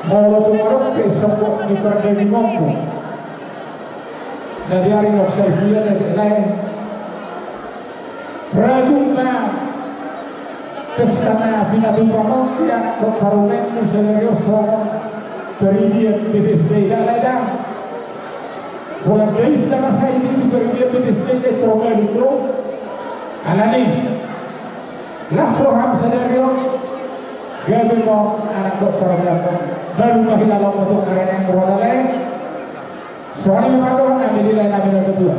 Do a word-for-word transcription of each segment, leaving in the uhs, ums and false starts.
Molo tung adong pe sombong ni pardagingonmu na di ari naung salpu i, ate, lae, rajum ma pesta na pinatupa on di anak dohot parumaenmu sadari on songon paridian B P S D i, da, lae, da. Holan dais na masa i tu paridian B P S D i, da, tormalum do. Alani las roham sadari on, gabe ma on anak dohot parumaenmon. Malum ma hilalaonmu tu angka ari na naeng ro, da, lae. Songon i ma pandohan nami di lae nami na tuatua.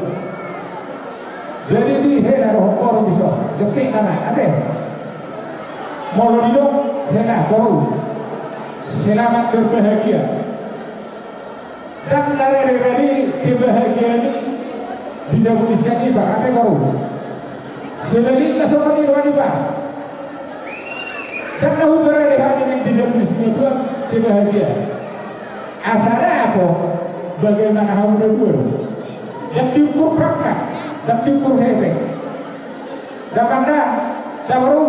Jadi di hela dohot boru dison, jokit nama, ate. Molo didok hela, boru, selamat berbahagia. Ndang na rade-rade kebahagiaan i di jabu ni sian iba, ate, boru. Sebalikna songon i roha niba. Ndang na huparade hami naeng di jabu ni sian iba kebahagiaan. Asa dapot bagaimana hamu na dua do. Ndang diukur pangkat, ndang diukur hepeng. Ndang, ndang, ndang, boru.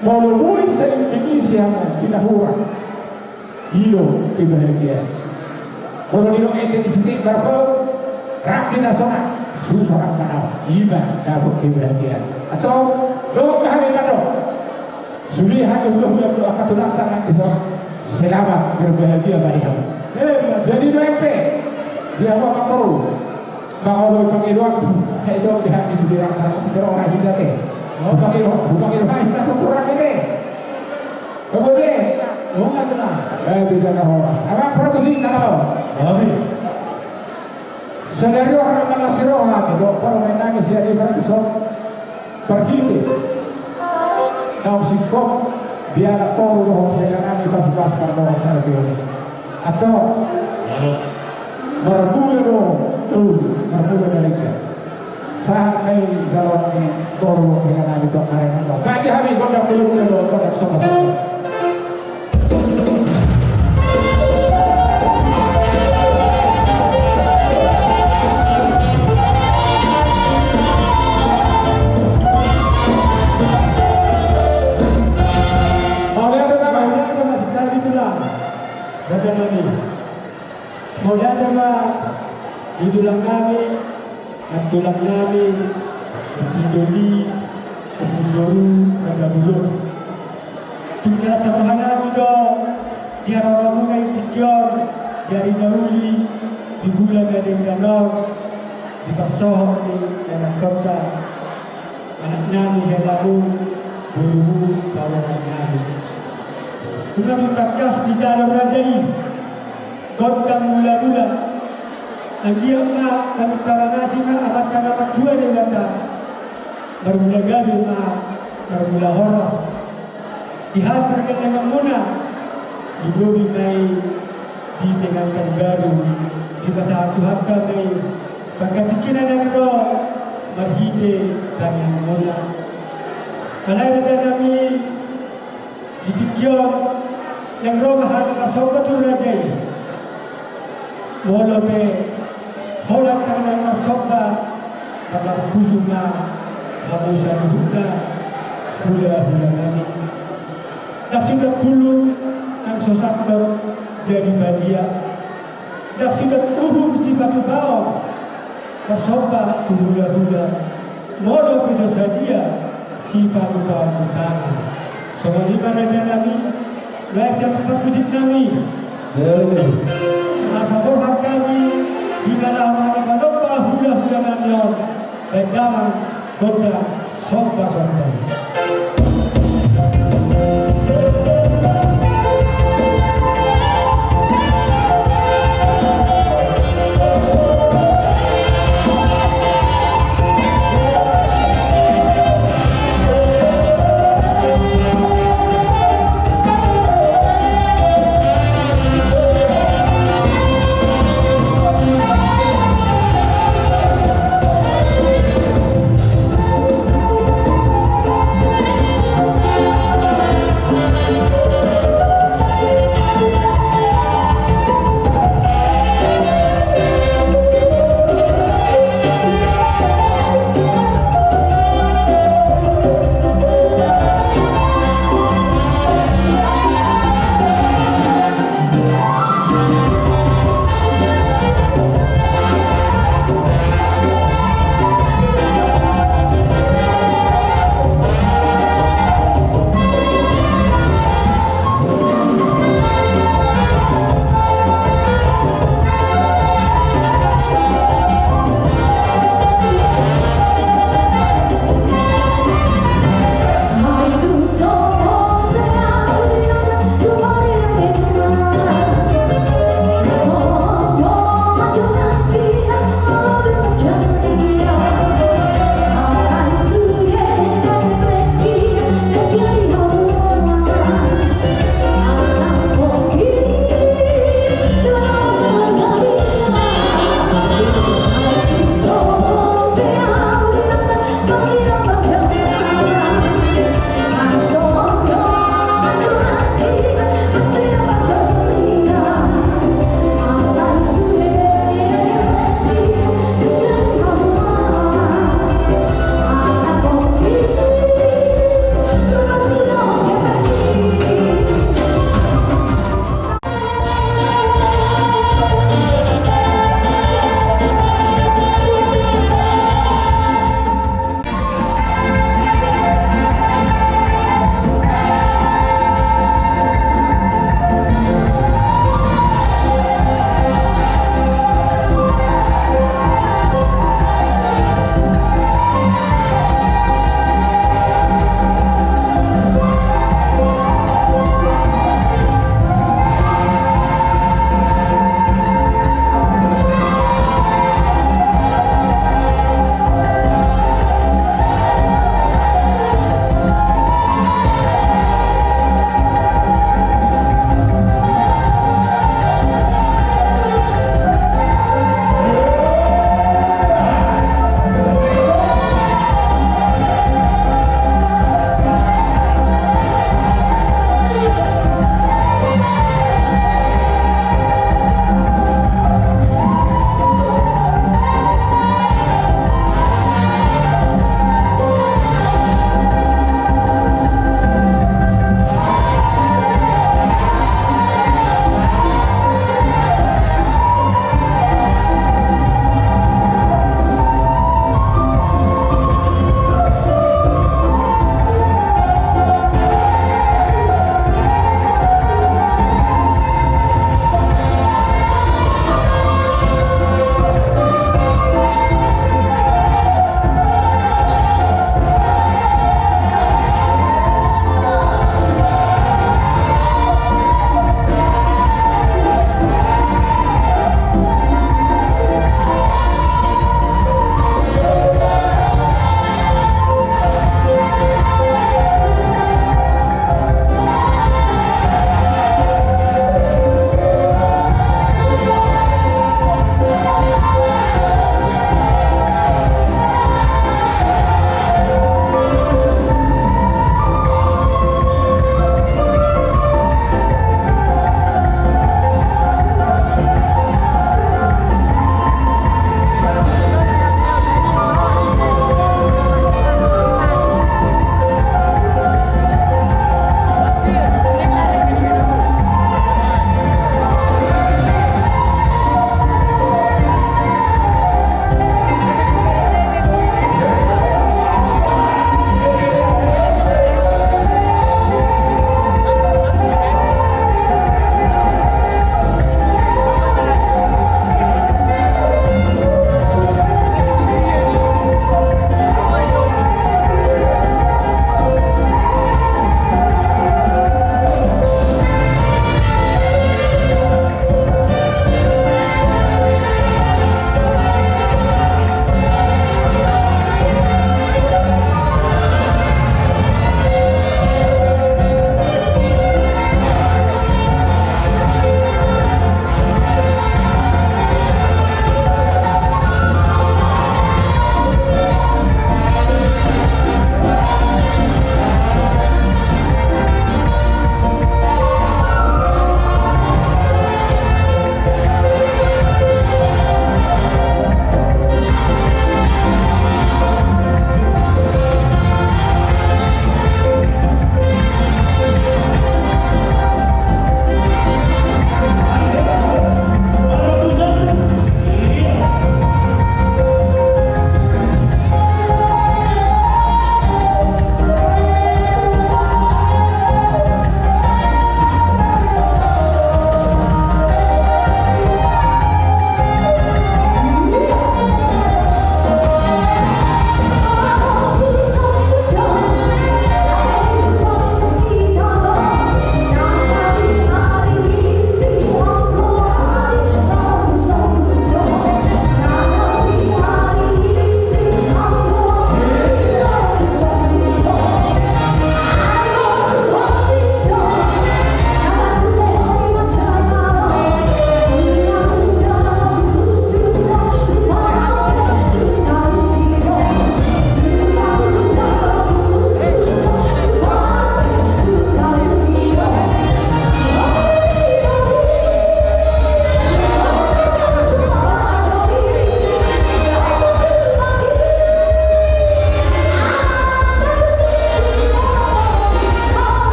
Molo boi sai mangisi hamu di na hurang, i do kebahagiaan. Molo didok ende ni sitik marpau, rap di na sonang, susah rap manaon, i ma dapot kebahagiaan. Antong, dohot ma hami mandok. Sude hami hulahula dohot angka tulangta nang dison, selamat berbahagia ma di hamu. Jadi baen pe di hamu, amang boru. Mangoloi pangidoanmu, hei, songon dia di sude rap, rap, sipiro, rap, hita, te. Hupangido, hupangido, hei, hita, tutu, rap, te. Kemudian, oh, nggak jelas. Eh, bisa na horas. Amang parmusik na malo. Oke. Sadari on rap marlas ni roha, dohot parumaen nami sian i, parmusik. Marhite naung singkop di anak boru dohot hela nami pasupasu parboru sadari on. Antong, marmula do, marmula do lenggan. Sahat ma i jaloon ni boru dohot hela nami tu angka ari na ro. Baen hami gondang mula-mula dohot gondang somba-somba. Mauliate ma, mauliate ma, singkali tulang. Raja nami. Mauliate ma di tulang nami. Nantulang nami, Ompung Doli, Ompung Boru, Raja Bolon. Tung na tarroha nami do di haroromuna di tingki on, di ari na uli, di bulan na denggan on, di parsohot ni anakkonta, anak nami helamu, borumu, parumaen nami. Nunga tung tangkas dijalo raja i gondang mula-mula. Anggiat ma, hami tarima kasih ma, Amanta na martua Debata, marmula gabe ma, marmula horas di hata pargellengmuna, di lobi ma i di pengantar baru, dipasahat Tuhanta ma i tu angka tingkina naeng ro marhite tangiangmuna. Alai raja nami, di tingki on naeng ro ma hami marsomba tu raja i. Molo pe holan tangkas naeng marsomba, marlaku pusu ma hamu saluhutna, hulahula nami. Ndang sudat pulung nang so sandok jadi balian. Ndang sudat uhum sipatupaon marsomba tu hulahula, molo pe so sadia sipatupaon tu tangan. Songon i ma raja nami, lae, sian parmusik nami. Asa borhat hami di na laho mangalomba hulahula nami on. Baen damang gondang somba-somba.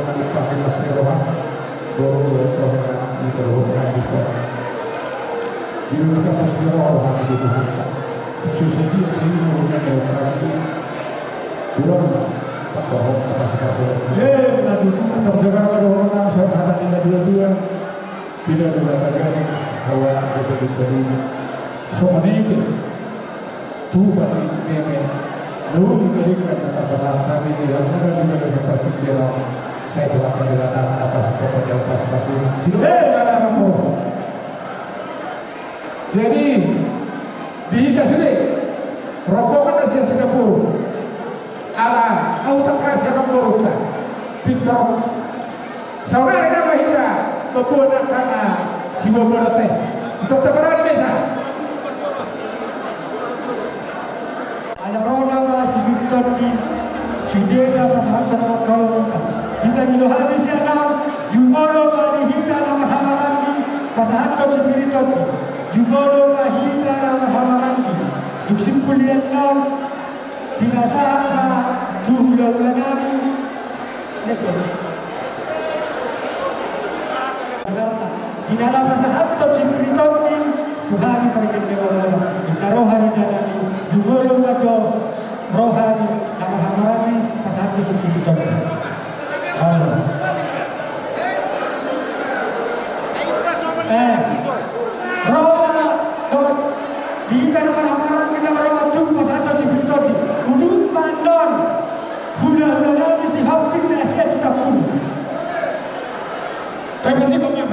Pakai masker roha, baru tahu yang kita roha bisa. Di rumah sakit masker roha, roha di Tuhan. Susah dia, ini urusan dari orang ini. Kurang, tak tahu, tak kasih kasih. Eh, nanti itu tak terjaga, ada orang yang saya kata tidak dua-dua. Tidak ada kata-kata, hawa, ada di. Soalnya itu. Tuhan i meme, nauli na denggan na tarpasahat hami di hamu na di bagasan partingkian on. Sai Tuhan ma Debata ma na pasupasuna. Sidung hela na mangkorhon. Jadi di hita sude rombongan na sian Singapura. Ala ahu tangkas ia namborunta. Pintor. Saonari nama hita mamboan angka na siboanboananta i. Pintor tabarani mesa. Ala ro nama si Giri Tondi, sude na pasahathon angka na mangkaholongi hita. Hita nilo hami sian on, jumolo ma di hita na marhahamaranggi pasahathon si Giri Tondi. Jumolo ma hita na marhahamaranggi. Dung simpul ni annon, pinasahat ma tu hulahula nami. Di na pasahathon si Giri Tondi tu hami pargellengona. Di na roha ni inanami, jumolo ma jo roha ni na marhahamaranggi pasahathon si Giri Tondi. Ro ma dohot di hita na marhahamaranggi na ro ma tu pasahathon si Giri Tondi. Udut ma annon hulahula nami Sihombing na sian Singapura. Terima kasih banyak.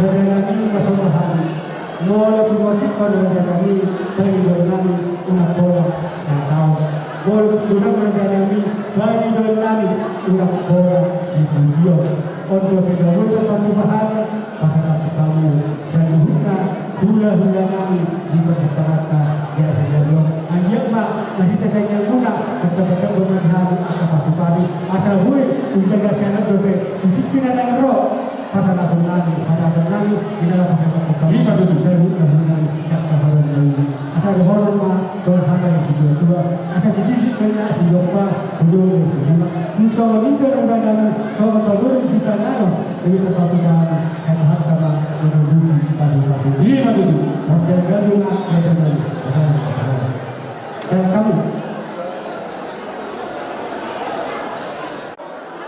Rajanami, masomba hami. Molo tung otik ma rajanami, baen ma rajanami unang pola sataon. Molo tung godang rajanami, baen ma rajanami unang pola sipujion. On do pe gabe partupahan pasahat hamu saluhutna hulahulanami di partupahan di asa jalo. Anggiat ma na hita saingan muna, mantap-mantap do mani hami angka pasupasu. Asa boi, ujaga sianan dope, isi kina nang ro. Pasahaton nami, pasahaton nami, di dalam pasahaton kami. Ima tutu. Saluhutna hami, angka pasahaton nami. Asa dohonon ma dohot hata ni situatua, asa sisisip ma na sijompa, hujolo sijompa. Songon i do dohonon nami, songon paboru ni sipanaon, jadi terpatutan, kata hata ma, menurut pasupasu. Ima tutu. Oke, gabe ma, gabe ma. Dan kamu.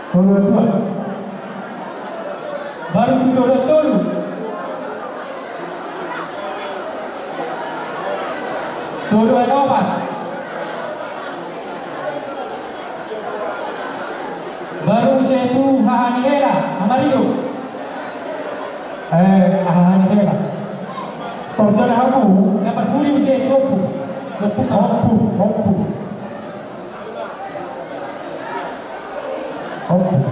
Toru dua. Baru tu toru tolu. Toru opat. Baru muse tu haha ni hela, Amarido. Eh, haha ni hela. Torjana hamu. Na parpudi muse tu ompu. Ompu, ompu, ompu. Ompung.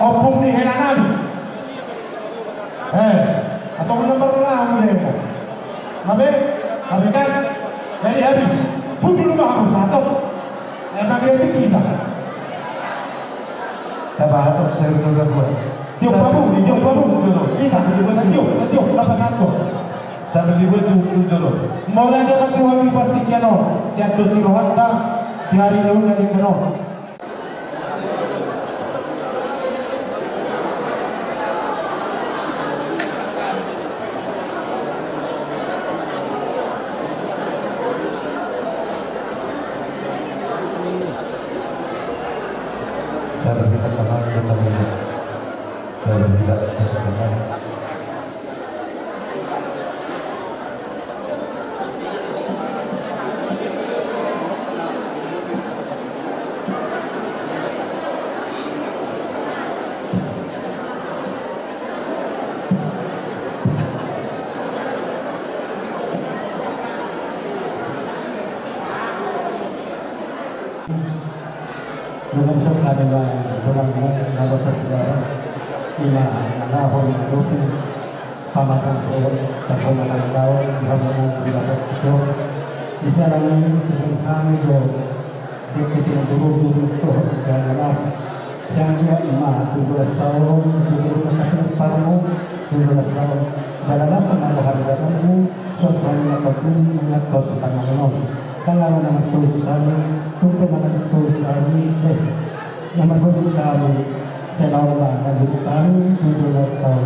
Ompung ni hela nami. Eh, asal nomor lah udah. Ngabe? Ngabe kan? Jadi habis. Bunuh rumah aku satu. Eh, pakai itu kita. Dapat saya udah buat. Tiop babu, tiop babu, jono. Ih, satu, dua, tiop, tiop, apa satu? Sambil dibuat tu, tu jono. Molo adong mati hami partingkian on, sian dos si rohanta, di ari na uli na denggan on. Sabar kita, tenang, tenang, tenang. Sabar kita, sabar kita. Nunga songon i ma tulang, na bosa saudara, ima na laho mangadopi pamatangkon, tangkon manang daon, di hamu na di lapo tio. Di siala ni i, tutu hami do, di kecil dulu, dulu, tuh, jangan las. Sian dia ima, tutu las saon, tutu las saon, tutu las saon. Balalas sama ada harga kamu, songon i ma tutu, ingat kau sepanjang malam. Kalau nama tulisan, untuk mana tulisan, eh, nama tulisan, selalu lah, nama tulisan, tulisan,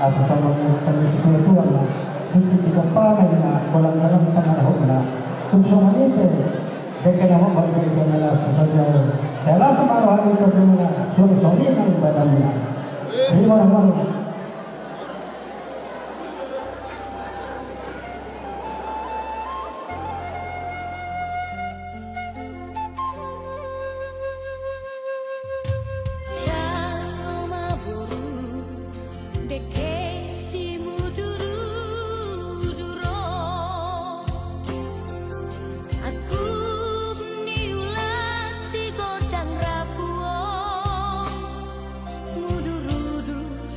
asal sama dengan kami ketua-tua lah, sisi kita pakai lah, kolam dalam tanah hok lah, untuk sama ini teh, dekat nama bagi dengan lah, sesaja, saya rasa malu hati itu dengan, suami-suami yang badannya, ini mana-mana. Jalo ma boru, dengke simudurudur on. Angkup ni ula si godang rapu on. Mudurudur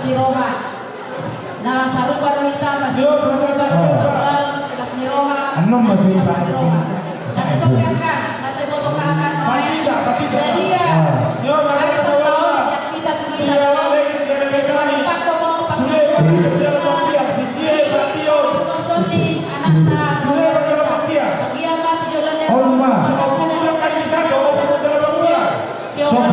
Ni roha. Na sarupa do hita, pasti sarupa do hita, silas ni roha. Annon ma tu iba. Nanti sopian kan, nanti foto kan, sedia. Hari sataon siap kita tu hita do. Sedia pakai mau pakai. Jadi, sosok ni anakna, bagian mati jodohnya. Oma. Siapa?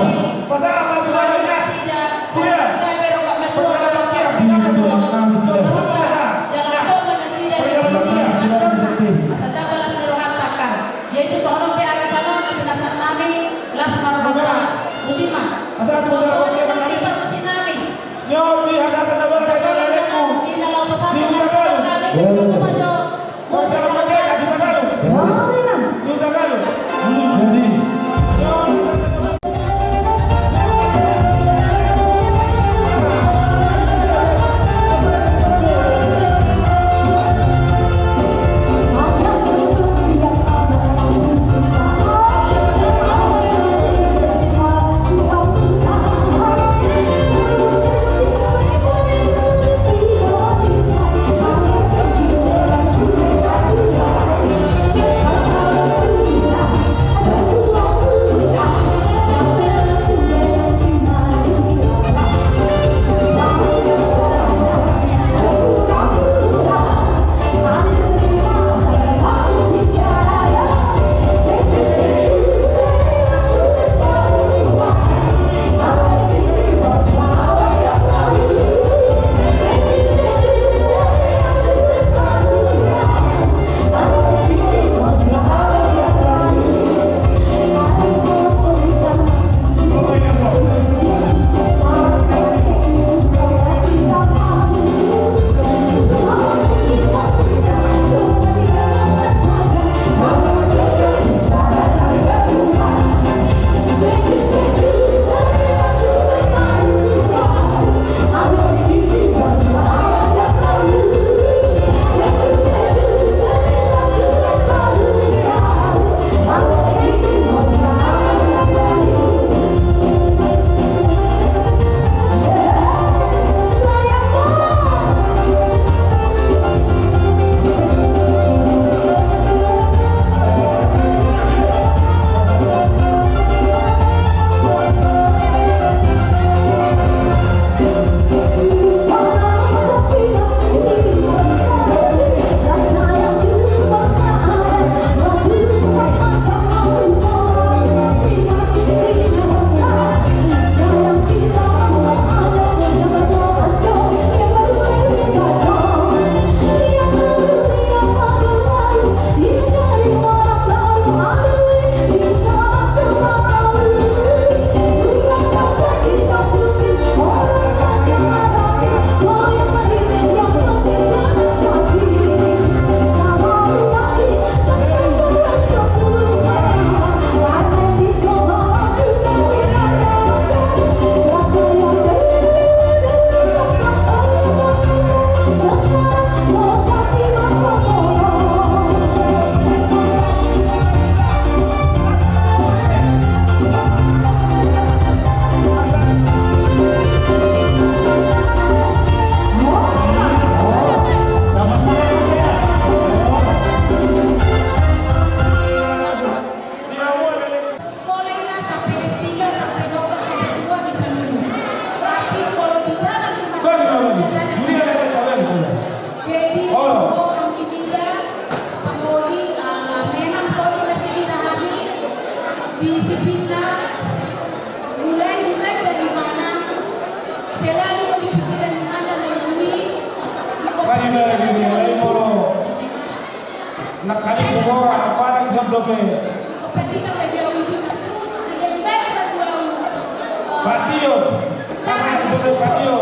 Jadi songon on pe alasan on na pinasahat nami las ma rohanta. Boti ma. Songon i nang di parmusi nami. Di na laho pasahat nami. Sekolahnya sampai S tiga, sampai doktor, sampai semua bisa lulus. Tapi kalau di dalam rumah tangga, jadi orang ini dia pengoli, ah, memang suatu rezeki kami di Sipitna, mulai bukan dari mana, selalu di pikiran mana melalui di Bari, bari, bari, bari, bari. Nangkaning tu gora, padang sandok e. Patio. Karena itu tu patio.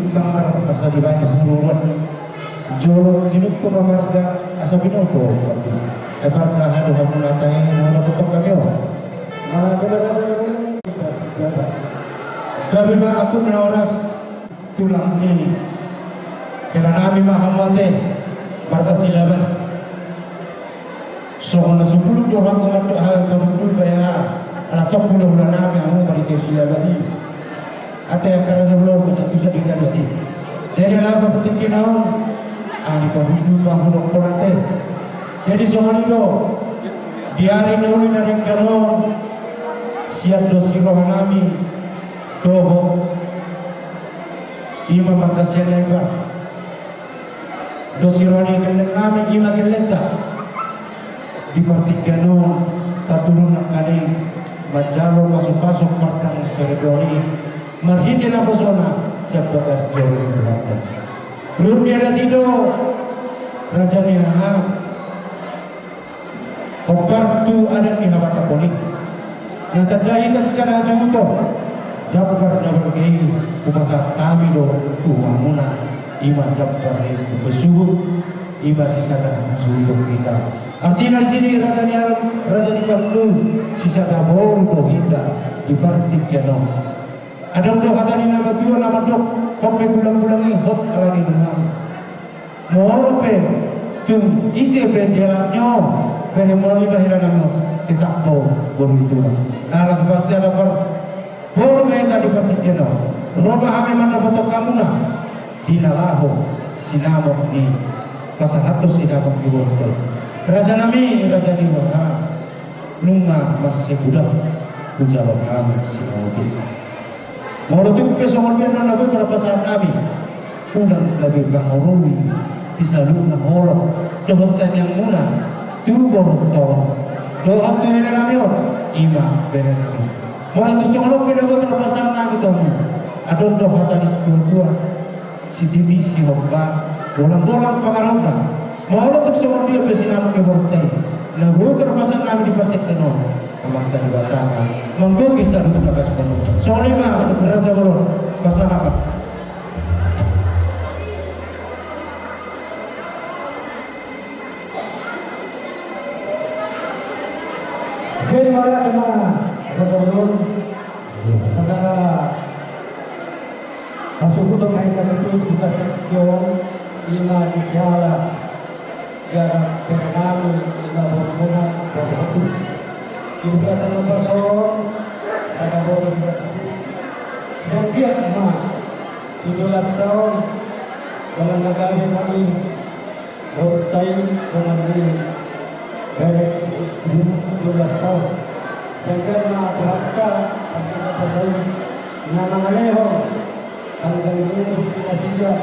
Sangkar asa dibaen hururot. Jolo jinukku ma marga asa binoto. Ebar da hadu hamuna tahe hadu potong kami o. Tapi ma aku na horas tulang ni hela nami ma hamu ate marga Silaban. Songon na sipulung do hanggo mandok hal parundul baya ala tong hula-hula nami hamu marga Silaban i. Ate angka raja bolon, satu sadari tadi si. Jadi ala papatingkina on, ah, di pahundul pahundul pon ate. Jadi songon i do di ari na uli na denggan on, sian dos ni roha nami dohot ima marga Sianipar. Dos ni roha ni gelleng nami ima gellengta. Di partingkian on taturun nangkaning manjalo pasu-pasu pardang saripeon i marhite naposona sian bagas joro ni Tuhanta. Lur ni adat i do raja ni hahang. Hombar tu adat ni habatahon i. Na tanda hita sisada hasuhuton. Jambar na balga i hupasahat hami do tu hamuna, ima jambar ni tu pesuhut, ima sisada hasuhuton hita. Artina di sini raja ni adat, raja ni parlu, sisada boru do hita di partingkian on. Adong do hata ni na matua na mandok, hot pe bulang-bulang i hot ala ni nunga. Molo pe tung ise pe dialap nyo, pe molo iba hela nami on, tetap do boru i tulang. Ala seperti ada par boru ma hita di partingkian on. Ro ma hami mandapothon hamuna di na laho sinamot ni pasahathon sinamot ni boruta i. Raja nami, raja ni roha, nunga mansai budak hujalo hami sinamot i. Molo tung pe songon dia na boi tarpasahat nami, unang gabe pangorui di saluhutna holong dohot tangiangmuna tu boruta on dohot tu hela nami on, ima bere nami. Molo tung songon on pe na boi tarpasahat nami tu hamu, adong do hata ni situa-tua, sititi sihompa, golang-golang pangarahutna. Molo tung songon dia pe sinamot ni boruta i na boi tarpasahat nami di partingkian on, Amanta Debata ma manggogoi saluhut na pasupasuna. Songon i ma raja bolon, pasahat ma. Jadi mauliate ma raja bolon. Masalah hasuhuton ma hita tutu di bagasan tingki on, ima di siala gabe bere nami, ima borumuna, boru. Di bagasan na pason, sada boru. Sian dia ma tujuh belas taon, dongan na gabe nami. Boruta i dongan ni bere, tujuh belas taon. Sehingga ma Tuhan ka, sehingga pasai na mangalehon, sehingga ini kita sudah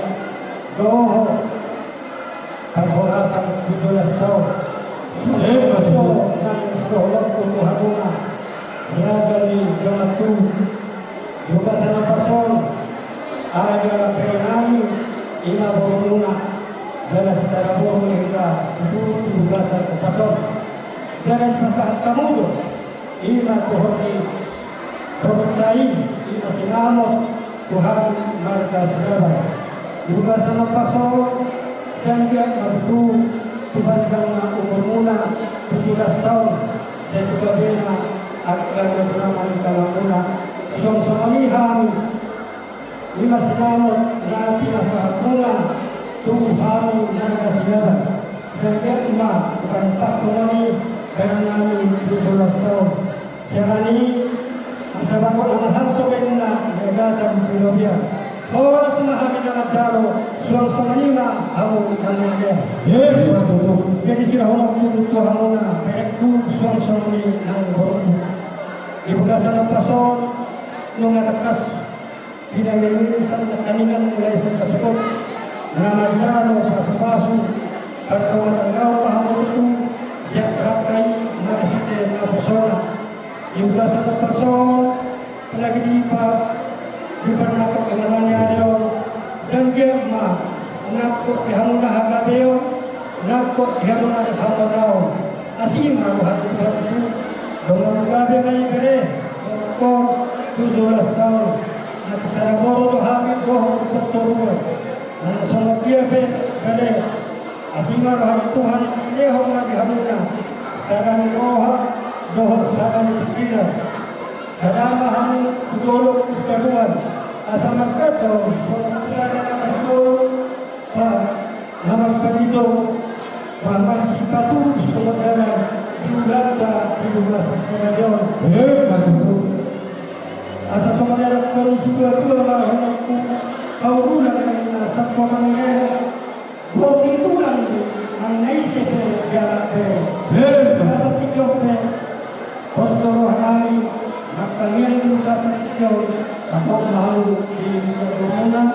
doho, parhorasan tujuh belas taon. Eh, betul. Nang doho tu Tuhan rumah. Raja ni dongan tu. Di bagasan na pason, ala bere nami, ima borumuna, jala sada boru ma hita tutu di bagasan na pason. Jala dipasahat hamu do, ima tu hami, boruta i, ima sinamot tu hami marga Silaban. Di bagasan na pason, sian dia ma tutu, tu panjang ma umurmuna, tujuh belas taon. Sai tu gabena angka na tulang ni tulang muna, suang songon i hami. Ima sinamot na pinasahat muna tu hami marga Silaban. Sehingga ima, tanpa songon i, bere nami tujuh belas taon. Sian i, asa bagot na marhalto baenna, gagatan di robean. Horas ma hami na manjalo, suang songon i ma hamu na mangalehon. Eh, ima tutu. Jadi sirahononku tu hamuna, berengku, suang songon i nang borungku. Di bagasan na pason, nunga tangkas. Di na nililisan na kaningan mulai sian hasuhut. Na manjalo pasupasu, pardongan tanggaon ma hamu tutu, sian hata i marhite naposona. Di bagasan na pason, apalagi di pa, di parnangkok inganan ni ari on, sanggiat ma, nangkok di hamuna hagabeon, nangkok di hamuna hamoraon. Asi ma roha tu Tuhan tu, dongan gabe ma ibere, sokon, tujuh belas taon. Asa sada boru do hami dohot partoruan. Nang songon dia pe, gabe, asi ma roha ni Tuhan dilehon ma di hamuna sada ni roha dohot sada ni pikiran. Sada ma hamu tu dolok tu toruan. Asa mangkatai songon dia na masiboru, na marpalito, na marsipatu songon dia na di ulaonta di rumah sakit. Asa songon dia na parlu situa-tua ma hona tu kaurula na sampua mangkena. Boru i tulang nang na ise pe jala pe. Asa tingki on pe, pos do roha nami mangkatai di ulaonta tingki on. Apot ma hamu di tingki on.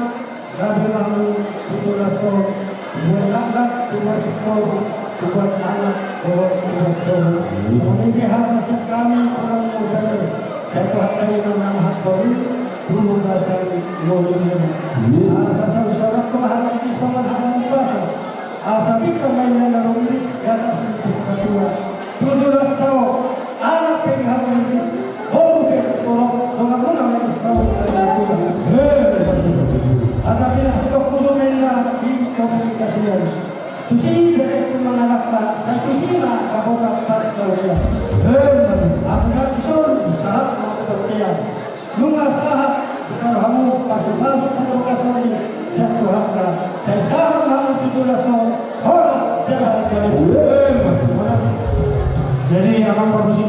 Gabe ma hamu tu joloan on, tubuan anak, tubuan sikoru, tubuan anak, dohot tubuan boru. Songon i pe hata sian hami, tulang muda, sai Tuhanta i ma na mahantor i tu bagasan ngolunta. Asa saut-saut ma hata i songon hata ni pasa. Asa pintor ma inna na rumiris, gabe sungkun satua. Tu joloan on, anak pe di hamu riris, boru pe torop, donganmuna ma i saut. Asa pintor sungkun ma inna di topi kasian. Tusi bere tu mangalangka, sai tusi ma dapotan parsaulian. Asa sahat tu son, sahat ma tu bontean. Nunga sahat di son hamu pasu-pasu tu bagasan i sian Tuhanta. Sai sahat ma hamu tu joloan on, horas jala gabe. Jadi amang parmusik